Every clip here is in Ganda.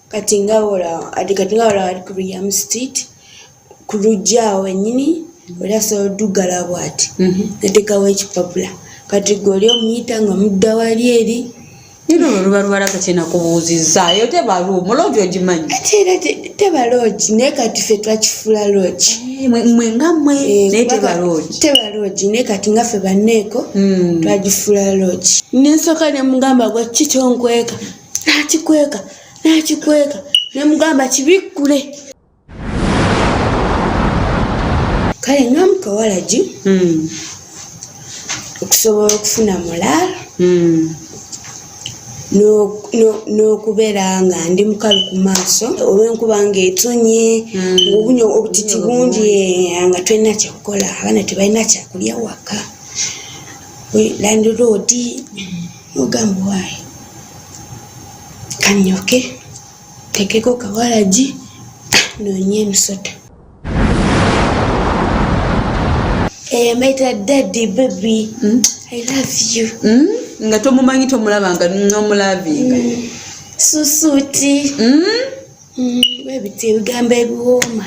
Kati nga olaba kati nga olaba ali ku William Street ku lujja awo wennyini oli asobola oddugala bwati nateekawo ekipapula kati gwe oli omuyita nga mudda wali eri. Era olwo luba lubalaga kyenakubuuzizza eyo teba ruumu loogi ogimanyi? Ate era teba loogi naye kati ffe twakifuula loogi. Eh, mwe nga mmwe eh, naye teba loogi. Teba loogi naye kati nga ffe banneeko twagifuula loogi. Nensooka ne mugamba gwe ki kyonkweka nakikweka nakikweka ne mugamba kibikkule. Kale nga mukawalagi okusobola okufuna mulaalo n'okubeera nga ndi mukalu ku maaso olw'enkuba ng'etonye ng'obunyo obutiti bungi nga tolina kyakukola abaana tebalina kyakulya waka landiroodi ogamba waayi kanyoke tekeko kawalagi noonye emisota. Eh, mbaita daddy baby. I love you. Nga tomumanyi tomulaba nga nomulavinga. Susuuti. Webiti ebigambo ebiwooma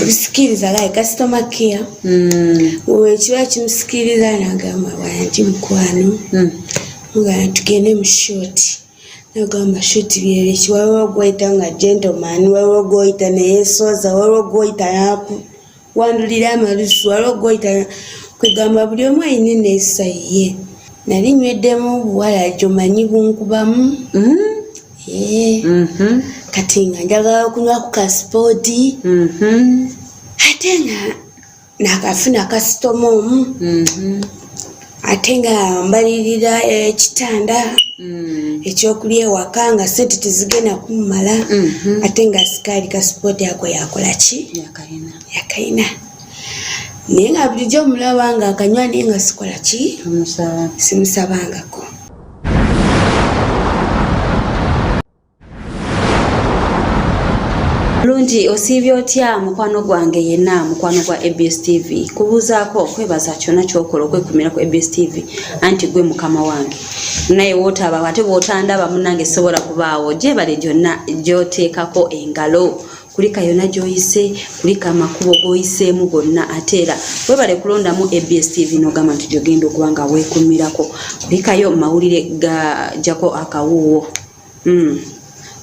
ebisikiriza like customer care. Wekiba kimusikiriza nagamba wangi mukwano nga tugende mu short. Nagamba short byebiki waliwo gwoyita nga gentleman waliwo gwoyita neyesoza waliwo gwoyita nakuwandulira amalusu waliwo gwoyita kwegamba buli omu alina eneeyisa ye. Nali nyweddemu obuwala gyomanyi bunkubamu. Kati nga njagala okunywa ku kasipooti ate nga nakafuna kasitoma omu ate nga mbalirira ekitanda ekyokulya ewaka nga sente tezigenda kummala ate nga sikaali kasipooti ako yakola ki yakalina naye nga bulijjo omulaba nga akanywa naye nga sikola ki simusabangako. Bulungi osiibye otya mukwano gwange yenna mukwano gwa ABS TV kubuuzaako okwebaza kyonna kyokola okwekumira ku ABS TV anti gwe mukama wange naye wootaba ate bw'otandaba munnange sobola kubaawo gyebale gyonna gy'oteekako engalo kulika yonna gy'oyise kulika amakubo g'oyiseemu gonna ate era webale kulondamu ABS TV n'ogamba nti gy'ogenda okuba nga weekumirako kulikayo mawulire gajjako akawuuwo.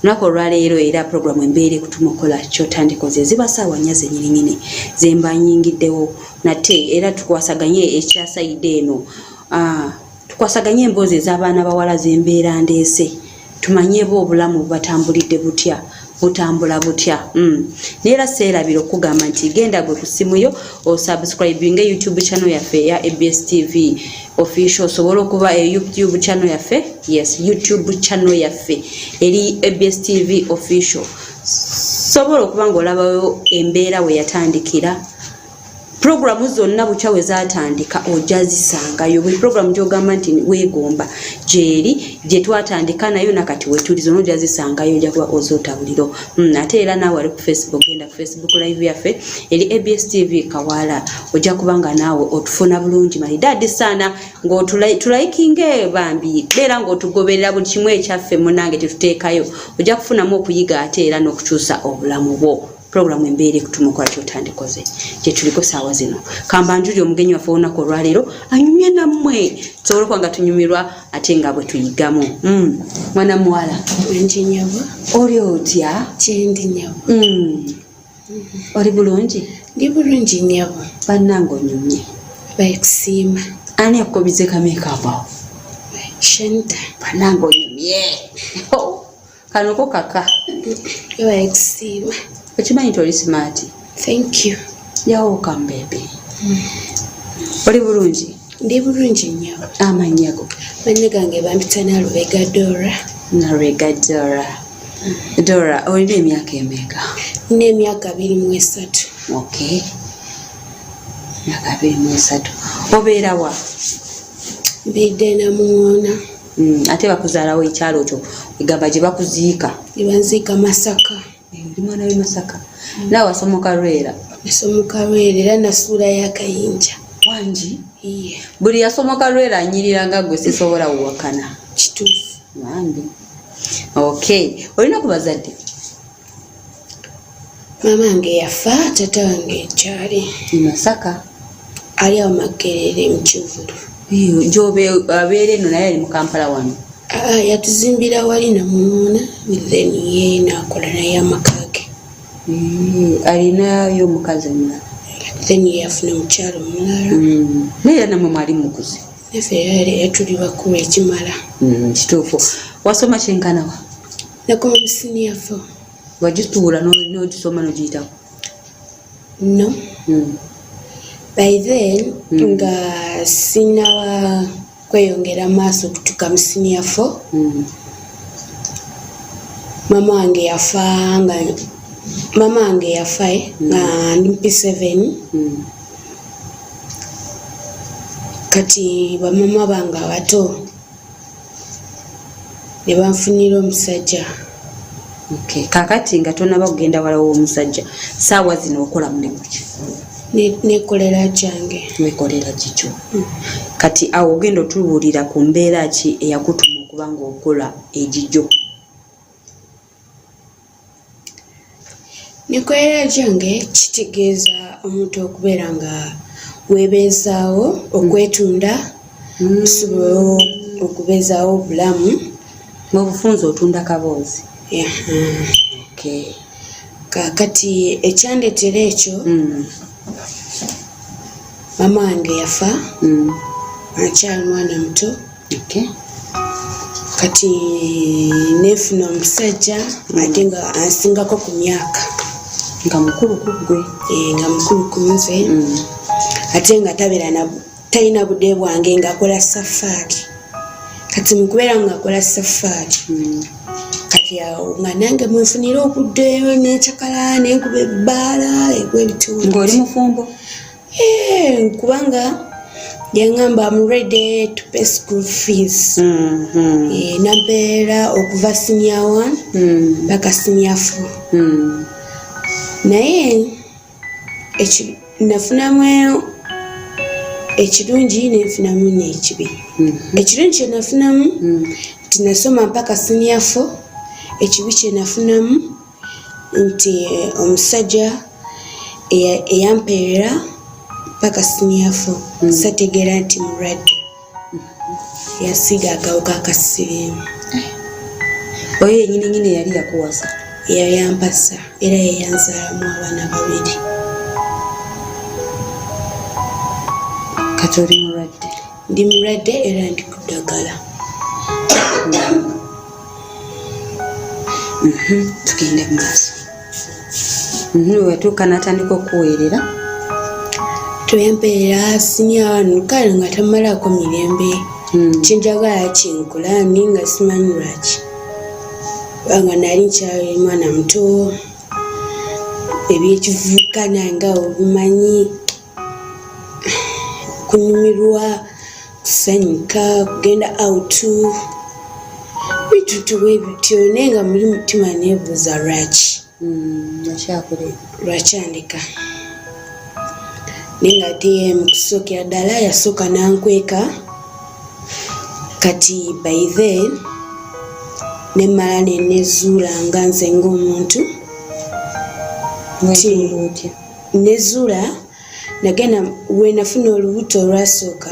Lunaku olwaleero era puroguramu embeera ekutuma okukola kyotandikoze ziba saawa nnya zenyininyini zemba nyingiddewo nate era tukwasaganye ekya sayidi eno tukwasaganye emboozi ez'abaana bawala zembeera ndeese tumanye bo obulamu bubatambulidde butya butambula butya. Naye era seerabira okugamba nti genda gwe ku ssimu yo osubscribinge YouTube channel yaffe eya ABS TV official osobole okuba e YouTube channel yaffe yes YouTube channel yaffe eri ABS TV official sobola okuba ng'olabayo embeera we yatandikira puroguramu zonna bukya we zaatandika ojja zisangayo buli puroguramu gy'ogamba nti weegomba gyeri gye twatandika nayo nakati wetuli zonna ojja zisangayo ojja kuba ozootabuliro. Ate era naawe ali ku Facebook genda ku Facebook live yaffe eri ABS TV Kawaala ojja kuba nga naawe otufuna bulungi malidaadi saana ng'otulayikinge bambi beera ng'otugoberera buli kimu ekyaffe munnange tetuteekayo ojja kufunamu okuyiga ate era n'okukyusa obulamu bwo. Puroguramu embeera ekutuma okola kyotandikoze gye tuliko saawa zino kambanjuli omugenyi waffe olunaku olwaleero anyumye nammwe tusobole okuba nga tunyumirwa ate nga bwe tuyigamu. Mwana muwala Nti nyabo. Oli otya? Kyendi nyabo. Oli bulungi? Ndi bulungi nyabo. Bannange onyumye. Bakusiima. Ani akukobize ka makeup awo? Shanta. Bannange onyumye. Oh, kano ko kaka. Bakusiima. Okimanyi nti oli smart? Thank you. You're welcome baby. Oli bulungi? Ndi bulungi nnyo. Amannya go? Amannya gange bampita Nalubega Dora. Nalubega Dora. Dora, olina emyaka emeka? Nina emyaka 23. Okay. Emyaka 23. Obeera wa? Mbedde Namuŋoona. Ate bakuzaalawo ekyalo kyo egamba gye bakuziika? Gye banziika Masaka. Oli mwana w'e Masaka. Naawe wasomoka Lwera? Nasomoka Lwera era nasuulayo akayinja. Wangi? Iye. Buli yasomoka Lwera anyirira nga gwe sisobola kuwakana. Kituufu. Bambi. Okay, olina ku bazadde? Maama wange yafa, taata wange kyali Masaka. Ali awo Makerere mu Kivulu. Gyobe abeera eno, naye ali mu Kampala wano? Ah, yatuzimbira wali namunuuna, then ye nakola naye amaka ge. Alinayo omukazi omulala? Then ye yafuna omukyalo omulala. Naye era namwe mwali mukuze? Naffe era tuli bakulu ekimala. Kituufu. Wasoma kyenkanawa? Nakoma mu senior four. Wagituula n'ogisoma n'ogiyitako? No. By then nga sinaba kweyongera maaso okutuuka mu senior four. Mama wange yafa nga mama wange yafa nga ndi mu P7. Kati bamama bange abato ne banfunira omusajja. Okay. Kakati nga tonaba kugenda wala w'omusajja, saawa zino okola mulimu ki? Nekolera kyange. Wekolera kikyo. Kati awo ogenda otubuulira ku mbeera ki eyakutuma okuba nga okola egigyo? Nekolera kyange kitegeeza omuntu okubeera nga weebeezaawo, okwetunda, osobola okubeezaawo obulamu. Mu bufunze otunda kaboozi? Yeah. Okay. Kaakati ekyandeetera ekyo, mama wange yafa akyali mwana muto. Kati neefuna omusajja ate nga ansingako ku myaka. Nga mukulu ku ggwe? Eh, nga mukulu ku nze. Ate nga tabeera na talina budde bwange, ng'akola safaari. Kati mukubeera ng'akola safaari, kati awo nga nange mwenfunire obudde nencakala, nenkuba ebbaala egwebito. Ng'oli mufumbo? Eh, kubanga yaŋŋamba, "Am ready to pay school fees." Eh, nampeera okuva senior one paka senior four. Naye nafunamu ekirungi, nenfunamu n'ekibi. Ekirungi kyenafunamu nti nasoma mpaka senior four. Ekibi kyenafunamu nti omusajja eyampeerera mpaka senior four, sategeera nti mulwadde, yasiiga akawuka akasiriimu. Oyo yenyini nyini yali yakuwasa? Yayampasa era yeyanzaalamu abaana babiri. Kati oli mulwadde? Ndi mulwadde era ndi ku ddagala. Tugende mu maaso. Weyatuuka n'atandika okuweerera? Toyampeerera senior one, kale nga tamalaako mirembe. Kyenjagala kinkola, naye nga simanyi lwaki, kubanga nali nkyali mwana muto, ebyekivubuka naye nga obimanyi, kunyumirwa, kusanyuka, kugenda out, bintu bwe bityo, naye nga muli mutima neebuuza lwaki. Akyakuleka? Lwaki andeka? Naye nga ate mu kusookera ddala yasooka n'ankweka. Kati by then nemmala nenezuula nga nze ng'omuntu. Weezuula otya? Nezuula nagenda wenafuna olubuto olwasooka.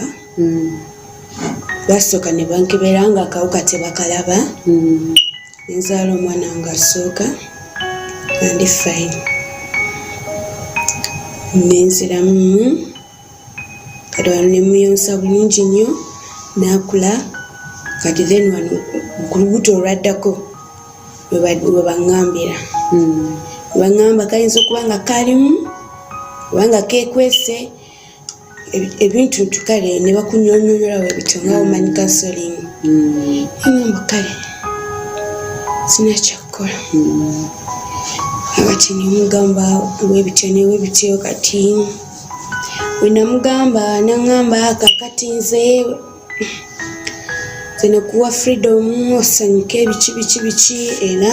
Lwasooka ne bankebera nga akawuka tebakalaba. Nzaala omwana nga asooka nga ndi fine, nenziramu. Kati wano nemuyonsa bulungi nnyo nakula. Kati then wano ku lubuto olwaddako we baŋŋambira, baŋŋamba kayinza okuba nga kalimu obanga kekwese ebintu ntu, kale ne bakunyonyonyola bwe bityo nga omanyi counseling. Eŋŋamba kale sina kyakukola. Kati nemugamba bwebityo nebwebityo. Kati bwe namugamba, naŋŋamba, "Kakati nze nekuwa freedom osanyuke," biki biki biki. Era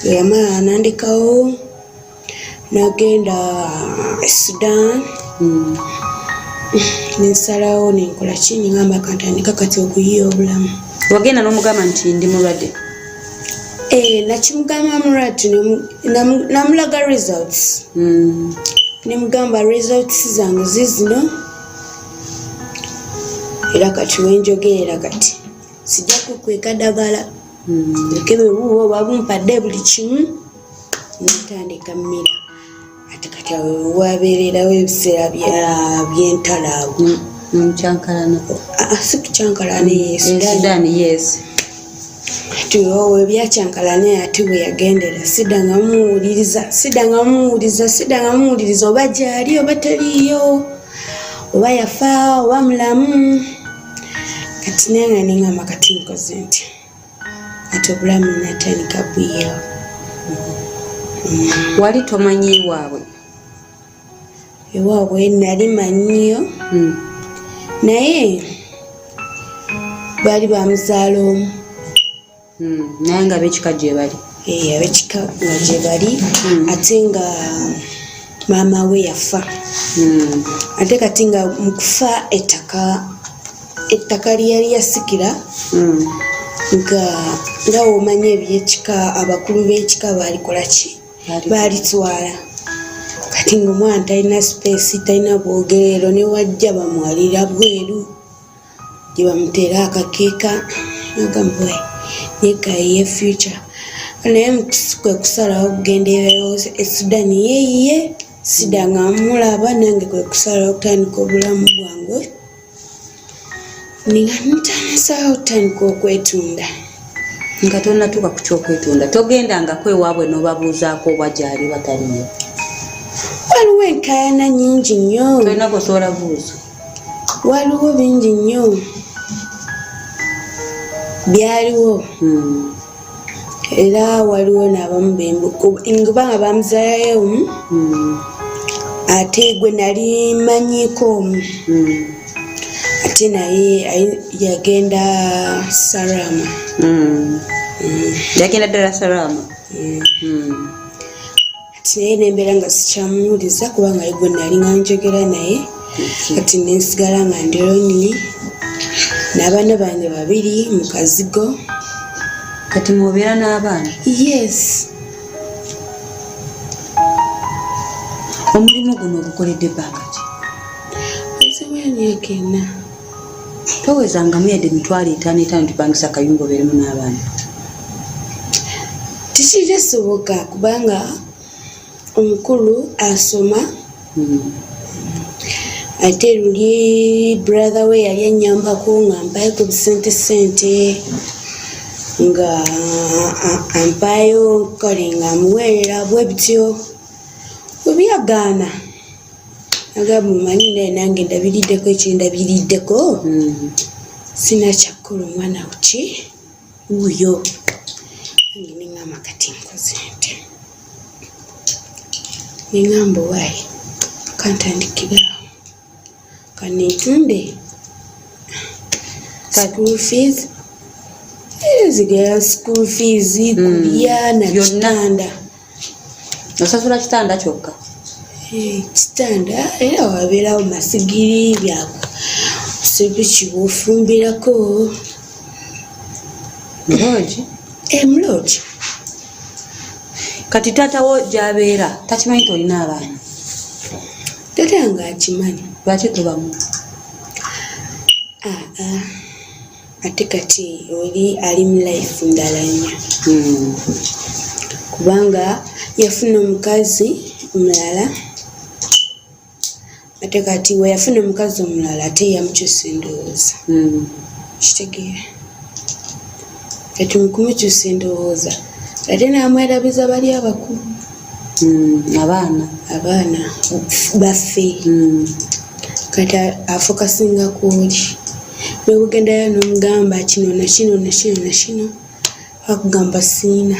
bwe yamala nandekawo nagenda e Sudan. Nensalawo nenkola ki, nengamba kantandika kati okuyiya obulamu. Wagenda n'omugamba nti ndi mulwadde? Eh, nakimugamba muratu, namulaga results. Nemugamba results zange zizino, era kati wenjogerera kati sijja kukweka ddagala. Ekebe buubo babumpadde buli kimu, netandika mmira. Ate kati awo wabeererawo ebiseera by'entalo awo. Mukyankalana. Ah, si kukyankalana, Eh, Sudan. Sudan, yes. Kati owo ebyakyankalana, ate bwe yagendera siddanga muwuliriza, siddanga muwuliriza, siddanga muwuliriza, oba gyali oba taliiyo, oba yafa oba mulamu. Kati naye nga nengamba kati nkoze nti ati obulamu natandika bwiyewo. Wali tomanyi waabwe? Ewaabwe nali manyiyo, naye baali bamuzaala omu. Naye nga ab'ekika gye bali? Eh, ab'ekika nga gye bali, ate nga maama we yafa. Ate kati nga mu kufa ettaka lyeyali yasikira, nga womanyi ebyekika, abakulu b'ekika baalikola ki? Baalitwala. Kati nga omwana talina space, talina bwogerero, newajja bamwalira bweru gye bamuteera akakeeka. Agamba nekaye future, naye kwe kusalawo okugenda e Sudan yeyiye. Sida nga mulaba nange, kwe kusalawo okutandika obulamu bwange, ninga ntandisaawo okutandika okwetunda. Nga tonnatuuka ku kyokwetunda, togendangako ewaabwe n'obabuuzaako oba gyali bataliyo? Waliwo enkaayana nyingi nnyo. Tolina kosobola buuza? Waliwo bingi nnyo byaliwo. Era waliwo n'abamu kubanga bamuzaalayo omu, ate gwe nali manyiiko omu, ate naye yagenda Sarama. Yagenda ddala Sarama? Ati naye nembeera nga sikyamuwuliza, kubanga ye gwe nali nga njogera naye. Kati nensigala nga ndi lonely n'abaana bange babiri mu kazigo. Kati mwobeera n'abaana? Yes. Omulimu guno ogukoledde ebbanga ki? Ezimu emyaka 4. Towezangamu yadde 500,000 5 tupangisa akayumba obeeremu n'abaana? Tekirisoboka, kubanga omukulu asoma, ate luli brother we yali annyambako nga mpayo ku busente sente, nga ampayo, kale nga amuweerera bwe bityo. Bwe byagaana, agamba, "Omanyi naye nange ndabiriddeko ekindabiriddeko, sina kyakkola, omwana ki wuuyo." Nange neŋŋamba kati nkoze nti, neŋŋamba owaayi kantandikire awo, kaneetunde, school fees zigera, school fees, kulya na Byonna. kitanda. Osasula kitanda kyokka? Eh, kitanda, era wabeerawo masigiri byako sepiki bwofumbirako. Muloogi? Emuloogi. Kati taata wo gy'abeera takimanyi nti olina abaana? Taata nga akimanyi. Lwaki tobamu? Aa, ate kati oli ali mu life ndala nnyo, kubanga yafuna omukazi omulala. Ate kati we yafuna omukazi omulala, ate yamukyusa endowooza. Kitegeera, kati mukumukyusa endowooza, ate namwerabiza bali abakulu. Abaana. Abaana baffe. Kati afokasinga kwoli, nobugendayo nomugamba kino nakino nakino nakino, akugamba siina.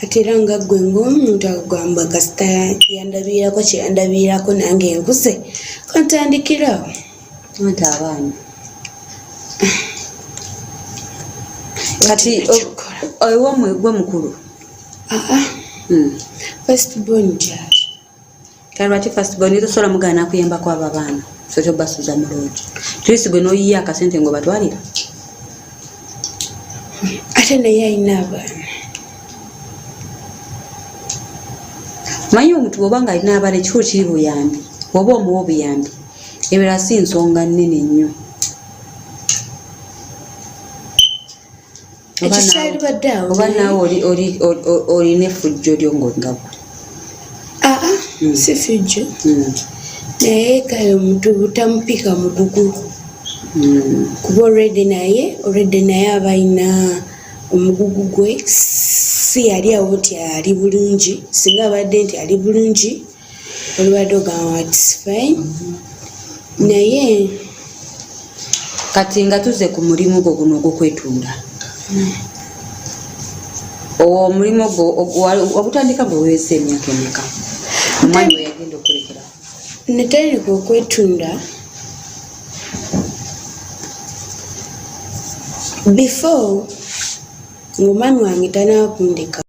Ate era nga ggwe ng'omuntu, akugamba kasita yandabirako kyeyandabirako, nange nkuze, kantandikirawo. Anti abaana kati ewamwe gwe mukulu? Aa. First born gyali. Kale lwaki first born tosobola mugaana nakuyambako abo abaana, so kyobasuza mu loogi tulisi gwe n'oyiya akasente ng'obatwalira? Ate naye alina abaana. Omanyi omuntu bw'oba nga alina abaana, ekikulu kiri buyambi, bw'oba omuwa obuyambi, ebirala si nsonga nnene nnyo. Ekyo kyalibadde awo. Oba naawe olina effujjo lyo nga gwe? Aa, si fujjo, naye kale omuntu butamupika mugugu, kuba already naye aba alina omugugu gwe. Si yali awo nti ali bulungi. Singa abadde nti ali bulungi, olibadde ogamba its fine, naye Kati nga tuze ku mulimu gwo guno ogw'okwetunda, ogwo omulimu gwo wagutandika nga oweza emyaka emeka, omwami we yagenda okulekera? Natandika okwetunda before ng'omwami wange tanaba kundeka.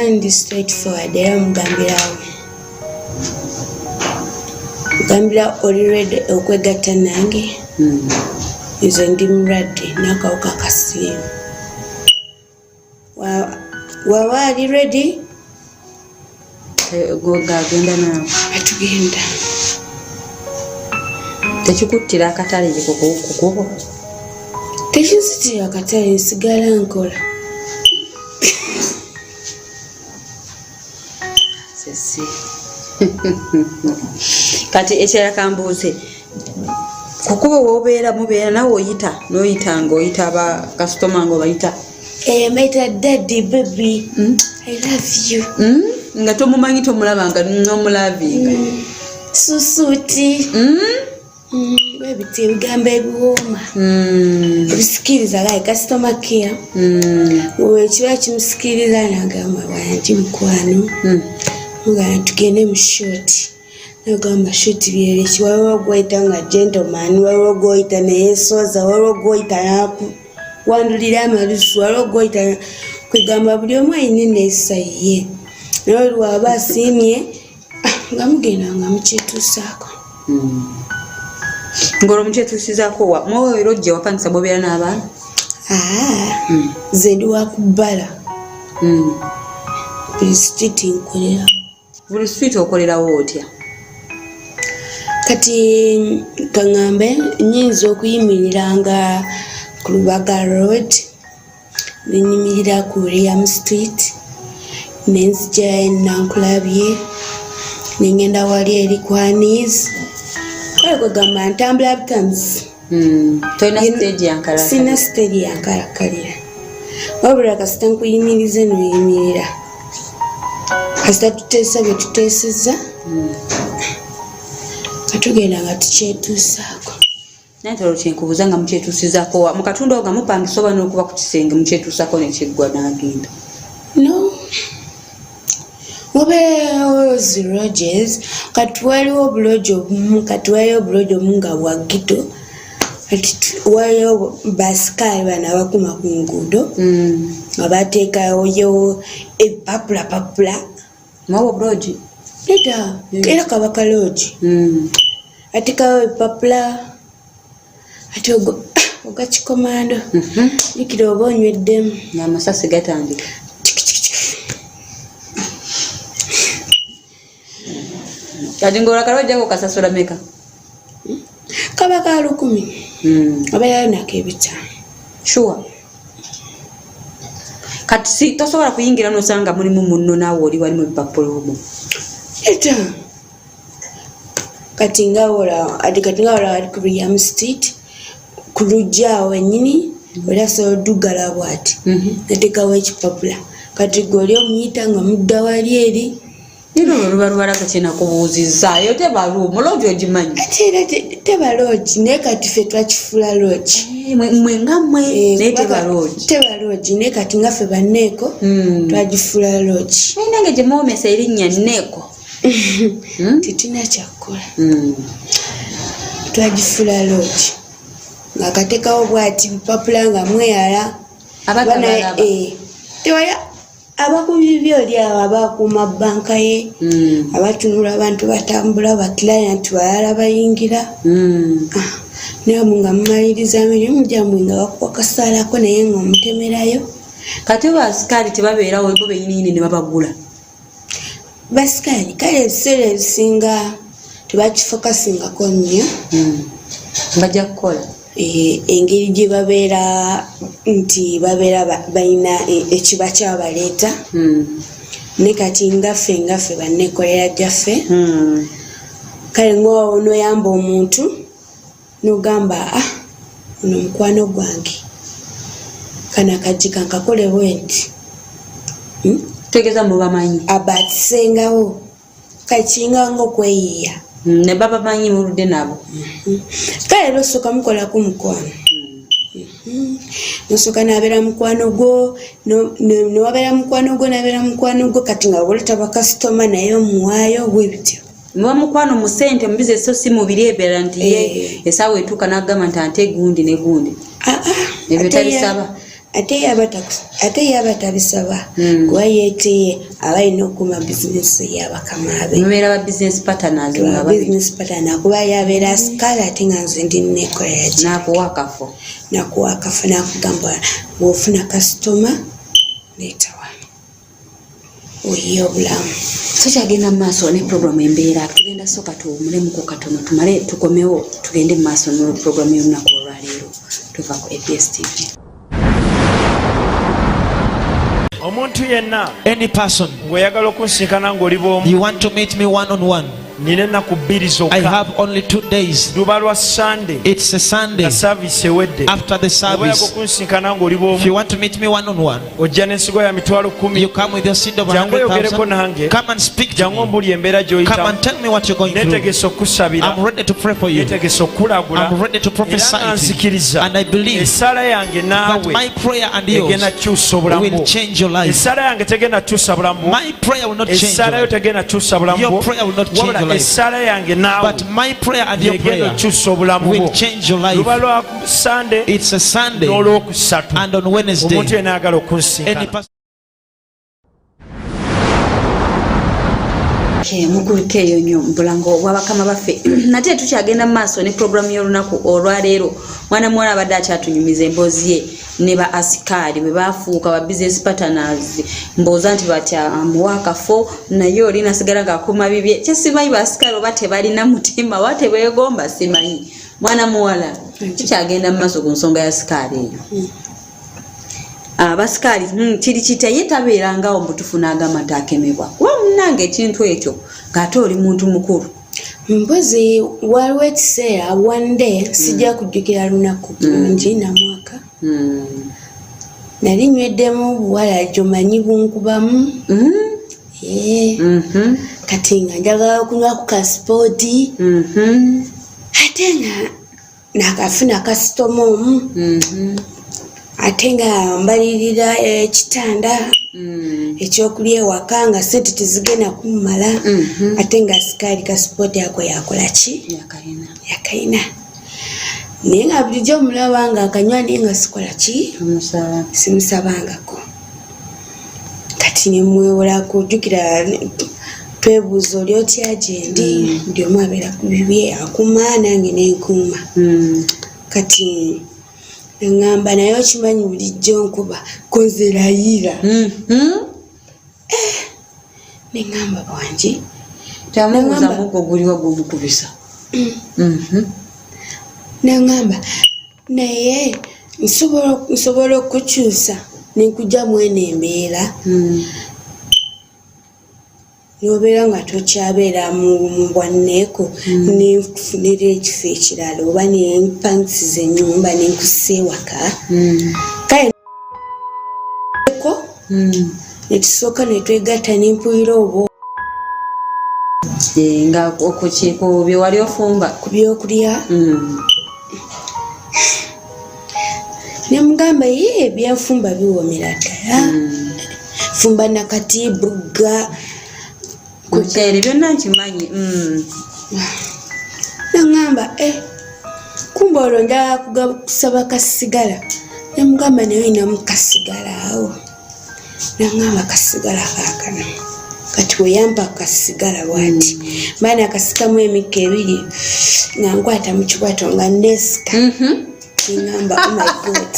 Ndi straight forward era mugambirawo. Gambira oli ready okwegatta nange? Nze ndi mulwadde n'akawuka ka siriimu. Waba ali ready, gagenda naawe. Atugenda. Tekikuttira akatale kukubo? Tekinzitira akatale, nsigala nkola. Sesi. Kati ekirala kambuuze, kukuba wobeera mubeera nawe oyita noyita nga oyita ba kasitoma nga obayita? Eh, mbayita daddy, baby, I love you. Nga tomumanyi, tomulaba, nga nomulavinga. Susuuti. Webiti ebigambo ebiwooma ebisikiriza, like customer care. Wekiba kimusikiriza nagamba, "Wangi mukwano," nga tugende mu short. Nagamba short byereki. Waliwo gwoyita nga gentleman, waliwo gwoyita neyesoza, waliwo gwoyita nakuwandulira amalusu, waliwo gwoyita, kwegamba buli omu ayina eneesa ye. Naye oli waba asiimye, ah, nga mugenda nga mukyetuusaako. Ng'olwo mukyetuusizaako wa mwoyo ojja wapangisa bwobeera n'abaana? Aa, nze ndi wakubbala. Buli street nkolera. Buli street okolerawo otya? Kati kaŋŋambe, nyinza okuyimiriranga ku Lubaga Road, nenyimirira ku William Street, nenzija Nankulabye, nengenda wali eri Kwanis. Kale kwegamba ntambula butambuzi. Tolina stage yankala? Sina stage yankalakalira, wabula kasita nkuyimirize noyimirira, kasita tuteesa bye tuteeseza, nga tugenda nga tukyetuusaako. Naye tolo kyenkubuuza, nga mukyetuusizaako wa mu katundu awo nga mupangisa, oba n'okuba ku kisenge mukyetuusako nekiggwa n'agenda? No, wabeerawo zi lodges. Kati waliwo obulodge obumu, kati waliwo obulodge obumu nga bwa ghetto. Kati waliwo basikaali bano abakuma ku nguudo, nga bateekayo ebipapulapapula. Mwawa obulodge? Nedda, era kaba kalodge. Ateekawo ebipapula, ate ogwa kikomando, jjukira oba onyweddemu. Ng'amasasi gatandika. Kati ng'olwo akalodge ako kasasula meka? Kaba ka 1000, obeerayo nako 500. Sure. Kati si tosobola kuyingira nosanga mulimu munno naawe oli wali mu bipapula omwo? Eta kati nga wola ati, kati nga wola ali ku William Street, ku lujja awo wennyini, oli asobola oddugala bw'ati, nateekawo ekipapula. Kati gwe oli omuyita nga mudda wali eri. Nino olwo luba lubalaga. Kyenakubuuzizza, eyo teba room, lodge ogimanyi? Ate era teba lodge, naye kati ffe twakifuula lodge. Eh, mwe nga mmwe. Eh, naye teba kubanga lodge. Teba lodge, naye kati nga ffe banneeko twagifuula lodge. Naye nange gye muwomesa erinnya Neeko. Tetulina kyakukola. Twagifuula lodge nga kateekawo bwati bipapula nga mweyala. Abatabalaba. Eh, tewali abakubi byoli awo abakuuma banka ye, abatunula abantu batambula, baclient balala bayingira. Ah, naye mwe nga mumaliriza mirimu gyammwe, nga bakuwa kasaalako, naye nga omutemerayo. Kati oba asikaali tebabeerawo bo benyininyini ne babagula? Basikaali kale ebiseera ebisinga tebakifokasingako nnyo. Bajja kukola. Eh, engeri gye babeera nti babeera balina ekiba kyabaleeta. Ne kati ngaffe bannekolera gyaffe, kale ngaonoyamba omuntu nogamba, "Ah, ono mukwano gwange, kano akajji kankakole bwe nti." Tegeeza mubamanyi. Aba akisengawo kale kiringa nga okweyiiya. Ne babamanyi, muludde nabo. Kale era osooka mukolako mukwano. Nosooka nabeera mukwano gwo, newabeera mukwano gwo, nabeera mukwano gwo. Kati nga woleta bakasitoma, naye omuwaayo bwe bityo. Muba mukwano mu ssente, mu bizinesi, so si mu biri ebirala nti ye Eh. esaawa etuuka n'agamba nti ante gundi ne gundi. Ah, ah, Ebyo ate tabisaba? Ate yaba tabisaba hmm. kuba yetiye aba alina okukuuma bizinesi yabakama be. Mubeera ba business partners? Business partner, kuba yabeera asikale ate nga nze ndi nekolera. Nakuwa akafo? Nakuwa akafo, nakugamba bw'ofuna kasitoma leeta wano oyiye obulamu. Tukyagenda mu maaso ne puroguramu Embeera. Tugenda soka tuwumulemuko katono, tumale tukomewo tugende mu maaso ne puroguramu y'olunaku olwaleero. Tuva ku ABS TV. Omuntu yenna, Any person, ng'oyagala okunsinkana ng'oli bw'omu, you want to meet me one on one, nina ennaku 2 I zokka. have only 2 days. Luba lwa Sande It's a Sunday nga service ewedde. after the Oba oyaga service. okunsinkana ng'oli If you bw'omu, want to meet me one on one, ojja n'ensigo ya 100,000. you come with your seed of Jangu oyogereko 100,000. nange. Come and speak to Jangu me. ombuli embeera Come gy'oyitamu. and tell me what you're going through. Neetegese okukusabira. I'm ready to pray for you. Neetegese okukulagula. I'm ready to prophesy Era nga to you. nzikiriza And I believe essaala yange that naawe my prayer and yours egenda kukyusa obulamu will bwo. change your life. Essaala yange tegenda kukyusa bulamu bwo. My prayer will not change your Essaala yo life. tegenda kukyusa bulamu Your bwo. prayer will not change Wabula your life. essaala yange naawe But my prayer and your yegenda prayer okukyusa obulamu will bwo. change your life. Luba lwa Sande It's a Sunday n'olwokusatu. and on Wednesday. Omuntu yenna ayagala Any okunsinkana. person. Mukulika eyo nnyo mubulango bwabakama baffe. Nate tukyagenda mu maaso ne puroguramu y'olunaku olwaleero. Mwana muwala abadde akyatunyumiza emboozi ye ne ba asikaali bwe bafuuka ba business partners. Mbooza nti batya amuwa akafo naye oli nasigala ng'akuuma bibye. Kyesimanyi ba asikaali oba tebalina mutima oba tebeegomba, simanyi. Mwana muwala, tukyagenda mu maaso ku nsonga ya sikaali eyo. Abasikaali kiri kitya? Ye tabeerangawo mutufu n'agamba nti akemebwa, kuba munnange ekintu ekyo ng'ate oli muntu mukulu. Mpozi waliwo ekiseera, one day, sijja kujjukira lunaku bulungi na mwaka, nali nyweddemu buwala gyomanyi bunkubamu. Eh, kati nga njagala okunywa ku kasipooti, ate nga nakafuna kasitoma omu, ate nga mbalirira ekitanda ekyokulya ewaka nga sente tezigenda kummala, ate nga sikaali kasipooti ako yakola ki? Yakalina. Yakalina, naye nga bulijjo mulaba nga akanywa, naye nga sikola ki? Omusaba. Simusabangako. Kati nemwewola kujjukira twebuuza oli otya gyendi, buli omu abeera ku bibye, akuma nange nenkuuma. Kati neŋŋamba, naye okimanyi bulijjo nkuba konzerayira. Neŋŋamba bwangi. Kyamubuuza. Nangamba- Muggo guliwa gwomukubisa? Neŋŋamba, naye nsobola okukyusa nenkujja mweno embeera nobeera nga tokyabeera mu bwanneeko, nenkufunira ekifo ekirala oba nempangisiza ennyumba nenkussa ewaka. Kale ko netusooka netwegatta nempulira obwo Eh, nga ku bye wali ofumba. Ku byokulya. Nemugamba, ye ebyenfumba biwoomera ddala, fumba nakati bugga. Muceere byonna nkimanyi. Naŋŋamba, e kumba olwo njagala kusaba kasigala. Nemugamba, naye olinamu kasigala awo? Naŋŋamba, kasigala kaakano. Kati weyampa kasigala bwati, mba nakasikamu emikka ebiri nga nkwata mu kibwato nga neesika. Neŋŋamba, oh my God.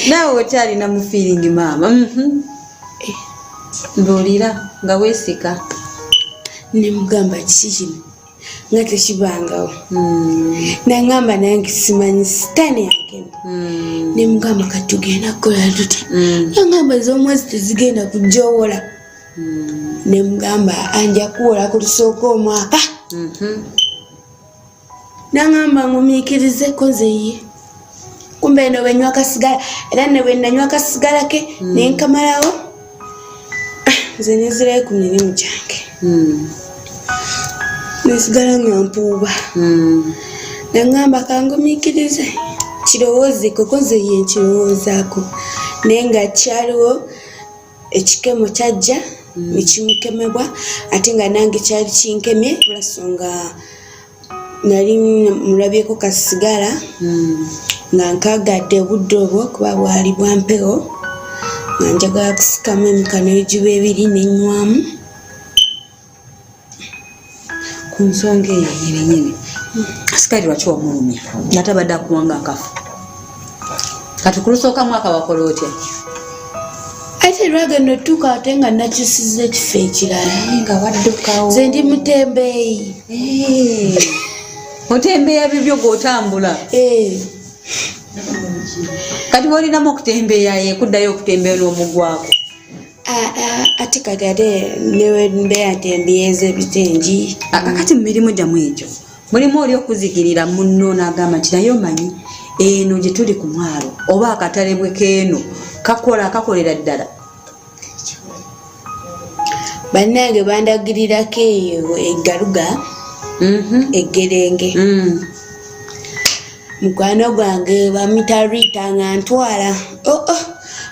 Naawe okyalina mu feeling maama. Mbuulira nga weesika. Nemugamba, kiki kino nga tekibangawo? Naŋŋamba, nange simanyi, sitaani yankema. Nemugamba, kati tugenda kukola tutya? Naŋŋamba, ez'omwezi tezigenda kujja owola. Nemugamba, anja kuwola ku lusooka omwaka. Naŋŋamba, ngumiikirizeko nze ye kumbe eno bwenywa kasigala, era ne bwe nanywa kasigala ke nenkamalawo, nze nenzirayo ku mirimu gyange, nesigala nga mpuuba. Naŋŋamba, kangumiikirize kirowoozeko, ko nze ye nkirowoozaako, naye nga kyaliwo ekikemo kyajja nekimukemebwa, ate nga nange kyali kinkemye lwasonga. Nali mulabyeko kasigala nga nkagadde obudde obwo kuba bwali bwa mpewo, nga njagala kusikamu emikano egiba ebiri nenywamu. Ku nsonga eyo yenyini, sikaali lwaki wamulumya nga tabadde akuwanga akafu? Kati kulusooka mwaka wakola otya? Ate lwagenda otuuka ate nga nakyusiza ekifo ekirala. Nga waddukawo. Nze ndi mutembeeyi. Otembeeya bibyo gweotambula. Kati wolinamu okutembeeya yekuddayo okutembeeya n'omugwako. Ate kati ate newembeera ntembeeyeza ebitengi. Kakati mu mirimu gyammwe egyo mulimu oli okuzigirira munno n'agamba nti naye omanyi eno gye tuli ku mwalo oba akatale bwe keeno kakola kakolera ddala? Bannange bandagirirako eyo eggaluga eggerenge. Mukwano gwange bamuyita Rita nga ntwala oo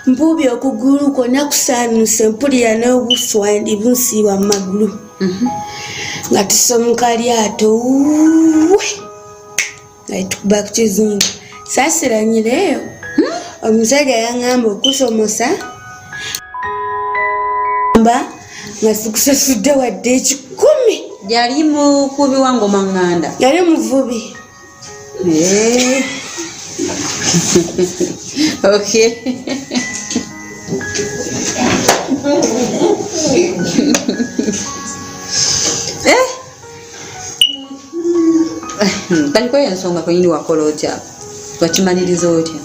mpuubye okugulu kwonna kusaanuse, mpulira n'obuswa ndi bunsiiwa mu magulu. Nga tusomuka lyato we nga tukuba ku kizinga, saasiranyireeyo. Omusajja yaŋŋamba okusomosa mba nga sikusasudde wadde 100. Yali mukubi wa ngoma ŋŋanda? Yali muvubi. Okay. Kati kweyo ensonga kwenyini wakola otya? Wakimaliriza otya?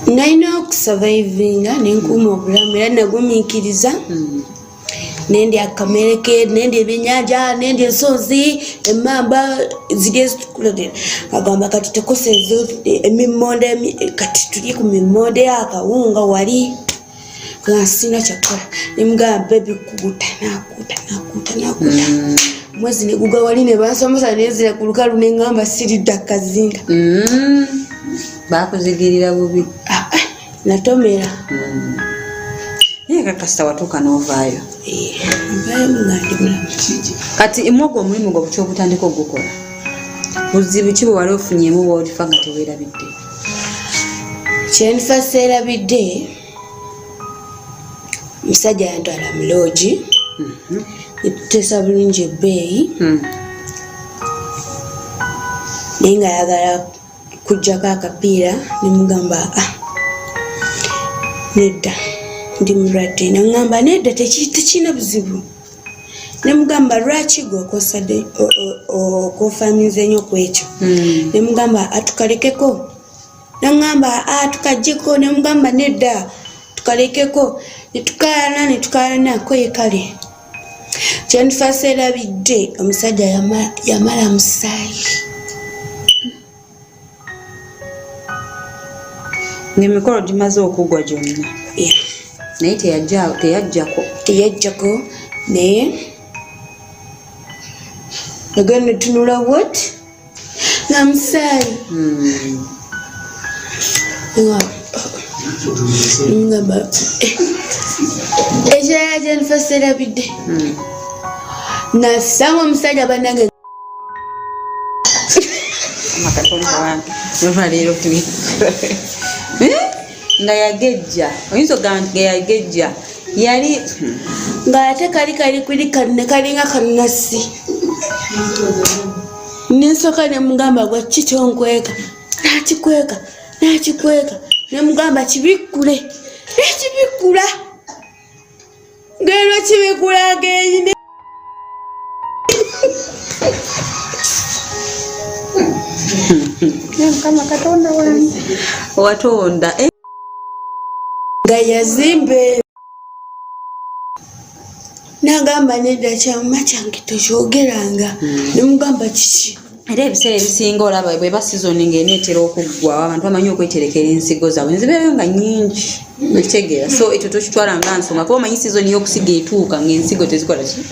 Nalina okusurvivinga nenkuuma obulamu era nagumiikiriza. Nendya akamereke, nendya ebyenyanja, nendya ensonzi, emmamba ziri ezitukula. Agamba kati tokosa emimonde, kati tulye ku mimonde akawunga wali nga sina kyakukola. Nemugamba bebi kuguta, nakuta nakuta nakuta. Mwezi neguga wali ne bansomesa nenzira ku lukalu neŋŋamba siridda kazinga. Bakuzigirira bubi. Natomera. Naye kakasita watuuka n'ovaayo. Nvaayo nga ndi mulamu. Kati mwogo omulimu gwo bukya ogutandika ogukola, buzibu ki bwe wali ofunyemu bw'olifa nga teweerabidde? Kyenfa seerabidde, omusajja yantwala mu loogi netuteesa bulungi ebbeeyi, naye nga ayagala kuggyako akapiira. Nemugamba ah, nedda, ndi mulwadde. Naŋŋamba nedda, tekirina buzibu. Nemugamba lwaki gwe okosadde okofaminze nnyo ku ekyo? Nemugamba atukalekeko. Naŋŋamba tukaggyeko. Nemugamba nedda, tukalekeko. Netukaayana netukaayana koye. Kale kyendifa seerabidde, omusajja yamala musaayi. Ng'emikolo gimaze okuggwa gyonna? Yeah. Naye teyajjako? Teyajjako, naye agenda tunula what nga musaayi. Ngamba ekirala kyendifa seerabidde, nasanga omusajja bannange. Katonda wange, olwaleero nga yagejja, oyinza ogamba nti nga yagejja yali. Ng'ate kali kali kuli kanne kalinga kanasi. Nensooka nemugamba gwa ki kyonkweka? Nakikweka nakikweka. Nemugamba kibikkule, nekibikkula ngeno kibikkula ngeyine. Mukama Katonda wange watonda. Nga yazimba. Nagamba nedda, kyama kyange tokyogeranga. Nemugamba kiki? Era ebiseera ebisinga olaba bweba sizoni ng'eneetera okuggwawo, abantu bamanyi okweterekera ensigo zaabwe nezibeerayo nga nnyingi, okitegeera? So ekyo tokitwala nga nsonga kuba omanyi sizoni y'okusiga etuuka ng'ensigo tezikola ki,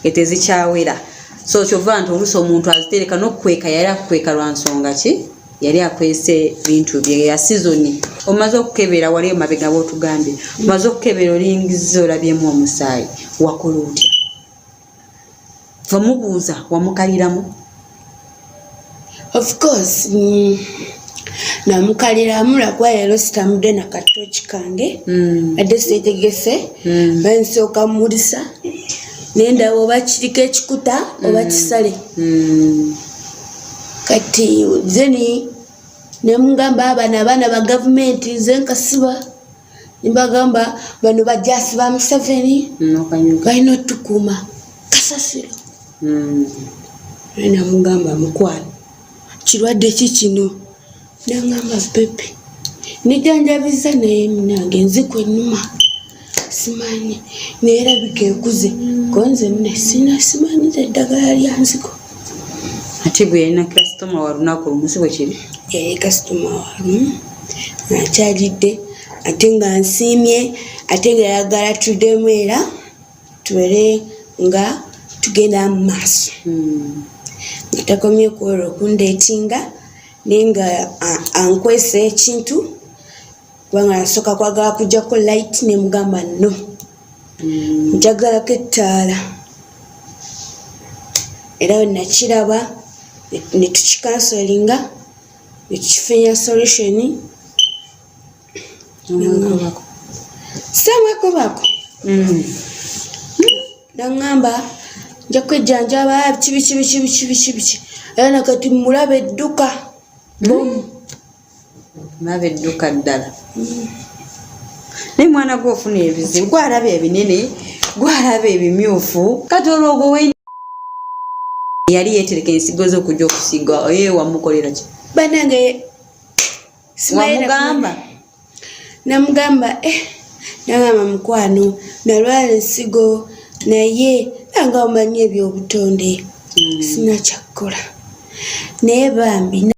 etezikyawera. So kyova nti oluusi omuntu azitereka n'okukweka, yali akukweka lwa nsonga ki? Yali akwese bintu bye ya sizoni. Omaze okukebera wali emabega bwotugambye, omaze okukebera olingiza olabyemu omusaayi, wakola otya? Wamubuuza? Wamukaliramu? Of course, namukaliramu lwakuba leero sitambudde na katooki kange. Adde seetegese, bansooka mmulisa nendaba oba kiriko ekikuta oba kisale. Kati then nemugamba bano abaana ba gavumenti, nze nkasiba nembagamba bano bajasi ba Museveni balina otukuuma kasasiro. Naye namugamba, mukwano, kirwadde ki kino? Nangamba, pepe nijanjabiza, naye munange enziku ennuma, simanyi, naye erabika ekuze, konze mune sina, simanyiza eddagala lya nziku. Ate gwe yalina kasitoma wa lunaku lumu, si bwe kiri? Yali kasitoma walumu akyalidde, ate nga nsiimye, ate nga yagala tuddemu era tubeere nga tugenda mu maaso, nga takomye kwolwo okundeetinga, naye nga ankwesa ekintu, kubanga nasooka kwagala kujjako light, nemugamba no, njagalako ettaala. Era we nakiraba netukikansolinga, netukifunya solution. Nomwekobako? Samwekobako. Naŋŋamba nja kwejjanjaba biki biki biki biki biki biki, era nakati mulaba edduka bomu. Mulaba edduka ddala. Naye mwana gwe, ofuna ebizibu, gwalaba ebinene, gwalaba ebimyufu. Kati olwo gwe yali yeetereka ensigo ze okujja okusiga, oye wamukolera ki? Banange, simanyi. Wamugamba? Namugamba, nagamba, mukwano, nalwala ensigo, naye nga omanyi ebyobutonde, sina kyakukola, naye bambi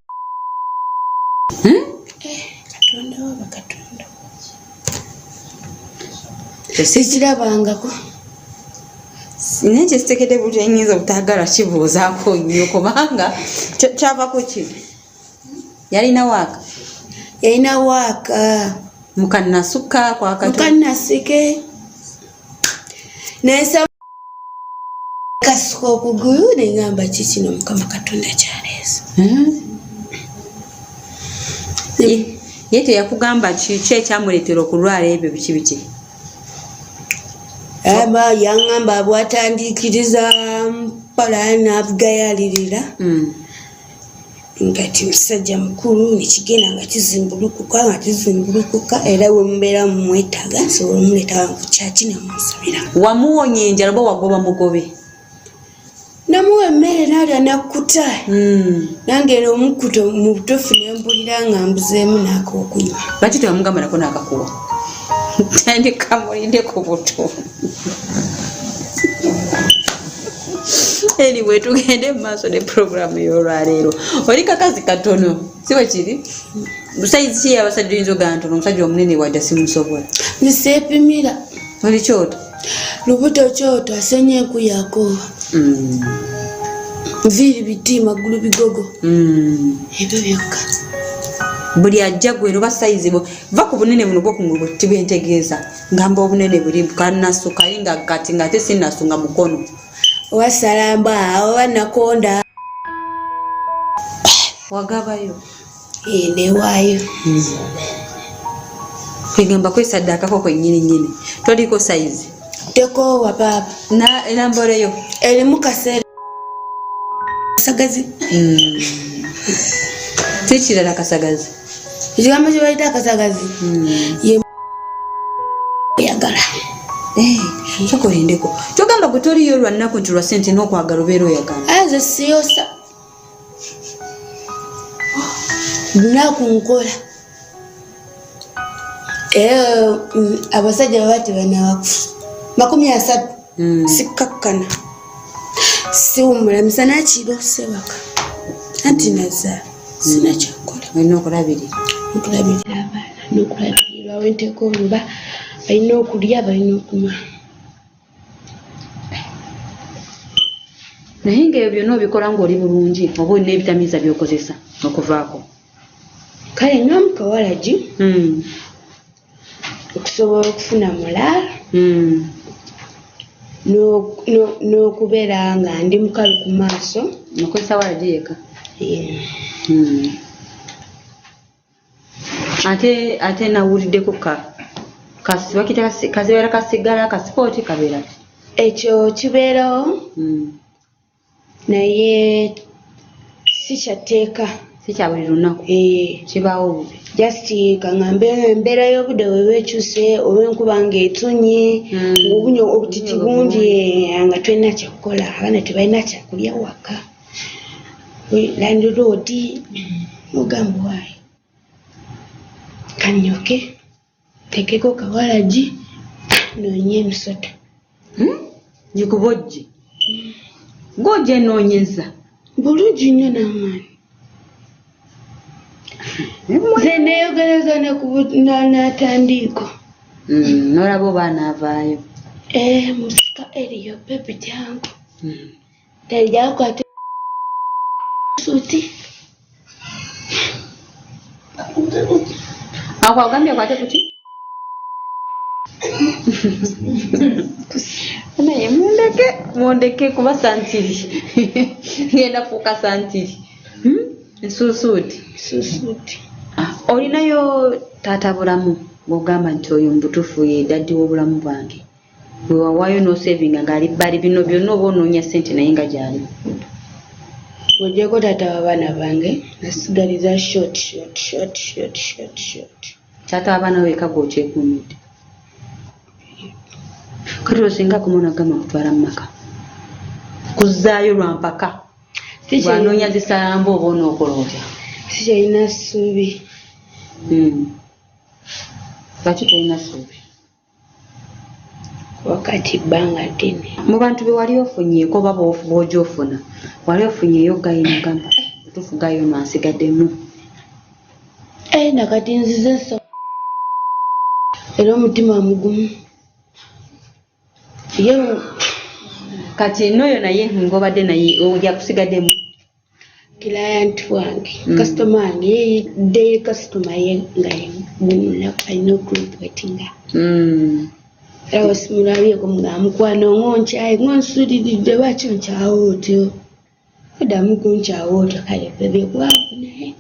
Katonda waba Katonda, sikirabangako. Naye kyesitegedde buti, enyinza obutaagala kibuuzaako nnyo, kubanga kyava ku ki? Yalina waaka? Yalina waaka. Mukanasuka kwakato? Mukanasike nensaba kasuka okugulu, nengamba kikino Mukama Katonda kyaleese. Ye teyakugamba kiki ekyamuleetera okulwala ebyo, biki biki? Aba yaŋŋamba bwatandikiriza mpola n'abugayalirira, nga ti musajja mukulu, nekigenda nga kizimbulukuka, nga kizimbulukuka, era we mubeera mumwetaaga nsobola omuleeta ku kyaki nemunsabira. Wamuwonya enjala oba wagoba mugobe? Namuwa emmere n'alya nakkuta. Nange era omukkuto mu butuufu nembulira nga mbuzeemu n'akokunywa. Lwaki tewamugamba nako n'akakuwa? Tandika mulinde ku buto. Anyway, tugende mu maaso ne puroguramu y'olwaleero. Oli kakazi katono, si bwe kiri? Sayizi ki abasajja oyinza ogamba nti ono omusajja omunene wadde simusobola? Nseepimira. Oli kyoto? Lubuto kyoto, asenye enku yakoowa, nviiri biti, magulu bigogo, ebyo byokka. Buli ajja gwe oba sayizi va ku bunene buno bwokungulu bwe tibwentegeeza, ngamba obunene buli kanasu kali nga kati nga ate sinasu nga mukono. Oba salamba oba nakonda. Wagabayo? Eh, newaayo. Kwegamba kwesaddaakako kwennyini nnyini, toliko sayizi? Tekoowa baaba. Enamboleyo? Erimu kaseera kasagazi. Tekirala kasagazi? Ekigambo kye bayita akasagazi ye yagala. Kyokolindeko, kyogamba gwe toliyo lwa nnaku nti lwa sente, n'okwagala obeera oyagala? Aze siyosa, lunaku nkola, era abasajja baba tebanabakufu 30. Sikkakkana, siwumula misana kiro, sebaka, anti nazaala, sina kyakukola. Olina okulabirira. Okulabirira abaana n'okulabirirwa wenteeka oluba, balina okulya, balina okunywa. Naye ngaebyo byonna obikola ng'oli bulungi, oba olina ebitamiiza by'okozesa okuvaako? Kale nywamu kawalagi okusobola okufuna mulaala n'okubeera nga ndi mukalu ku maaso. Okozesa walagi yeka? Yeah. Ate ate nawuliddeko ka kasi bakita kasi kazibeera kasigala kasipooti kabeera ki? Ekyo kibeerawo naye si kyatteeka. Si kya buli lunaku. Eh, Kibaawo bubi. Just kaŋŋambe embeera y'obudde bweba ekyuse oba enkuba ng'etonye, ng'obunyo obutiti bungi, eh, nga tolina kyakukola, abaana tebalina kyakulya waka, landlord ogamba waayi kanyoke ntekeko kawalagi noonye emisota. Gikubojje gw'ogyenoonyeza. Bulungi nnyo n'amaanyi. Nze neeyogereza ne ku n'atandiiko. N'olaba oba anaavaayo. Eh, musika eriyo bebi jangu. Tejjakwata suuti. Ako agambye akwate kuki? Naye mundeke mundeke kuba santiri ngenda fuuka santiri. Nsuusuuti. Susuuti. Olinayo taata bulamu bw'ogamba nti oyo mu butuufu ye daddi w'obulamu bwange, bwe wawaayo n'osevinga ng'ali bbali bino byonna oba onoonya ssente naye nga gy'ali? Ng'oggyeko taata w'abaana bange, nasigaliza short short short short short short. Taata w'abaana we wekka gw'okyekuumidde. Kati osinga akomawo n'agamba nkutwala mu maka kuzzaayo lwa mpaka, bw'anoonya zisalamba oba onookola otya? Sikyalina ssuubi. Lwaki tolina ssuubi? Wakati bbanga ddene. Mu bantu be wali ofunyeeko oba bw'ojja ofuna, wali ofunyeeyo gayi n'ogamba butuufu gayi ono ansigaddemu? Eh, nakati nzize so era omutima mugumu. Ye kati n'oyo naye ng'obadde naye yakusigaddemu? Client wange, customer wange, ye day customer ye nga ye lunaku alina okureportinga. Era wesimulabyeko nga mukwano ng'onkyaye ng'onsuuliridde, lwaki onkyawa otyo? Oddamu kunkyawa otyo, kale bebe bwavu naye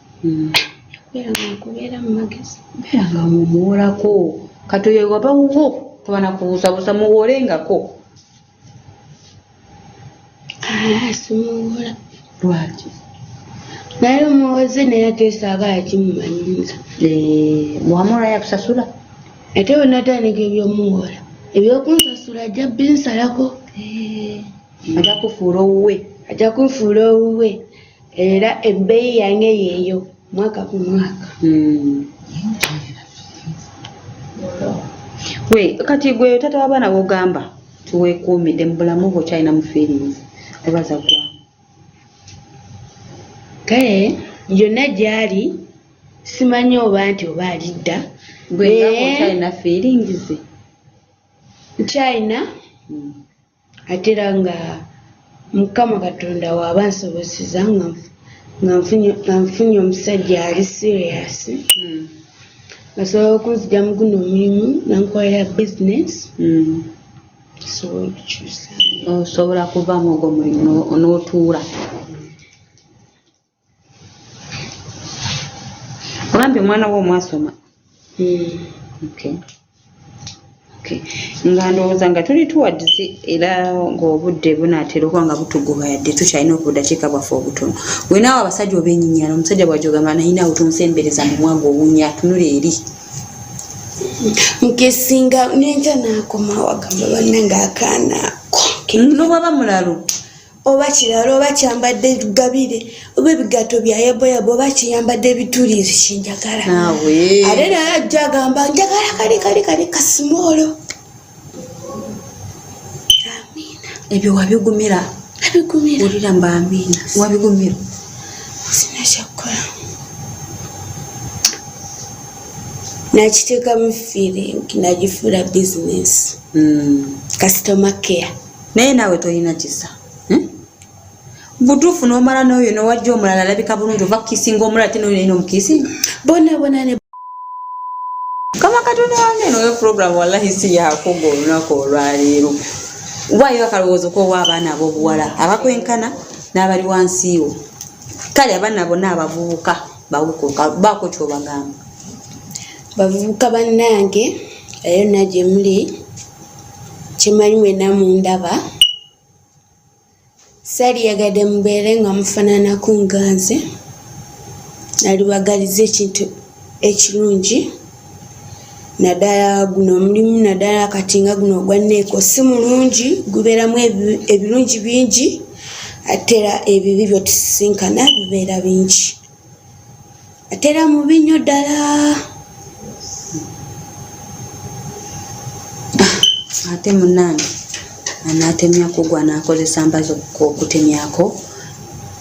kubeera nga nkubeera mu magezi. Beera nga mumuwolako. Kati oyo waba wuwo toba nakubuusabuusa, muwolengako. Ah, simuwola. Lwaki? Naye omuwoze naye ate saagala kimumanyiza. Eh, bw'amuwola yakusasula? Ate bwe natandika ebyomuwola, ebyokunsasula ajja binsalako. Ajja kufuula owuwe. Ajja kunfuula owuwe era ebbeeyi yange yeeyo mwaka ku mwaka. We kati gwe taata w'abaana w'ogamba tiweekuumidde mu bulamu bwo okyalina mu feelings oba zaggwamu? Kale yonna gy'ali simanyi oba nti oba alidda. Gwe nga okyalina feelings? Nkyalina ate era nga Mukama Katonda waaba nsobozesa nga nfunye omusajja ali serious, asobola okunzigya mu guno omulimu nankolera business, nsobola okukyusa. Osobola kuvaamu ogwo omulimu n'otuula. Ogambye omwana wo omwasoma? Okay. Okay. Nga ndowooza nga tuli towards era ng'obudde bunaatera okuba nga butugoba yadde tukyalina obudakiika bwaffe obutono. Wenaawo abasajja obenyinyala, omusajja bw'ajja ogamba naye naawe tonsembereza mumwa gw'owunya atunula eri. Nkesinga n'enkya n'akomawo agamba bannange akaana ako. N'obwaba mulalu. Oba kirala oba kyambadde gabire oba ebigatto bya yeboyebo oba kiyambadde ebituli nze kinjagala. Naawe. Ate naye ajja agamba njagala kali kali kali kasimoolo. Amiina. Ebyo wabigumira? Nabigumira. Wulira mba amiina. Wabigumira? Sina kyakukola. Nakiteekamu feeling nagifuula business. Customer care. Naye naawe tolina kisa. Butuufu n'omala n'oyo n'owajja omulala alabika bulungi ova kukisinga omulala ate n'oyo nalina omukisinga. Bonna bonna ne Kama Katonda wange eno yo program wallahi si yakuga olunaku olwaleero. Waayo akalowoozo k'owa abaana ab'obuwala abakwenkana n'abali wansi wo. Kale abaana bonna abavubuka bawukuka baako kyobagamba. Bavubuka bannange, yonna gye muli, kimanyi mwenna mundaba, saliyagadde mubeere nga mufaananako nga nze. Nalibagaliza ekintu ekirungi, naddala guno omulimu, naddala kati nga guno ogwa neeko si mulungi, gubeeramu ebirungi bingi, ate era ebibi byetusisinkana bibeera bingi, ate era mubi nnyo ddala. Ate munnange anaatemyako gwe anaakozesa mbazi okutemyako.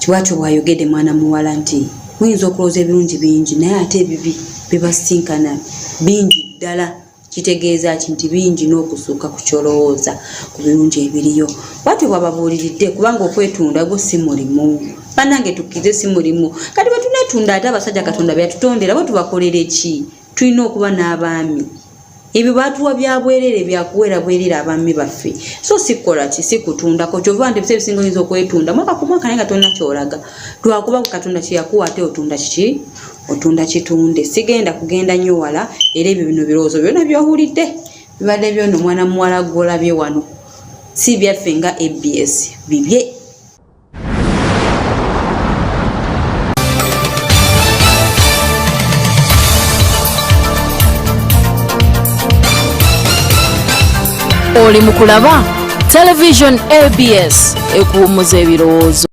Bwatyo bw'ayogedde mwana muwala nti muyinza okulowooza ebirungi bingi, naye ate ebibi bibasisinkana bingi ddala. Kitegeeza ki nti bingi n'okusukka ku ky'olowooza ku birungi ebiriyo. Bwatyo bw'ababuuliridde, kubanga okwetunda gwo si mulimu. Bannange tukkirize si mulimu. Kati bwe tuneetunda ate abasajja Katonda be yatutondera bo tubakolere ki? Tulina okuba n'abaami. Ebyo baatuwa bya bwereere, byakuweera bwereere abaami baffe. So si kukola ki, si kutundako. Ky'ova nti ebiseera ebisinga oyinza okwetunda mwaka ku mwaka naye nga tolina ky'olaga. Lwakuba gwe Katonda kye yakuwa ate otunda kiki? Otunda kitunde. Sigenda kugenda nnyo wala, era ebyo bino birowoozo byonna by'owulidde bibadde by'ono mwana muwala gw'olabye wano. Si byaffe nga ABS, bibye. Oli mu kulaba Television ABS ekuwummuza ebirowoozo.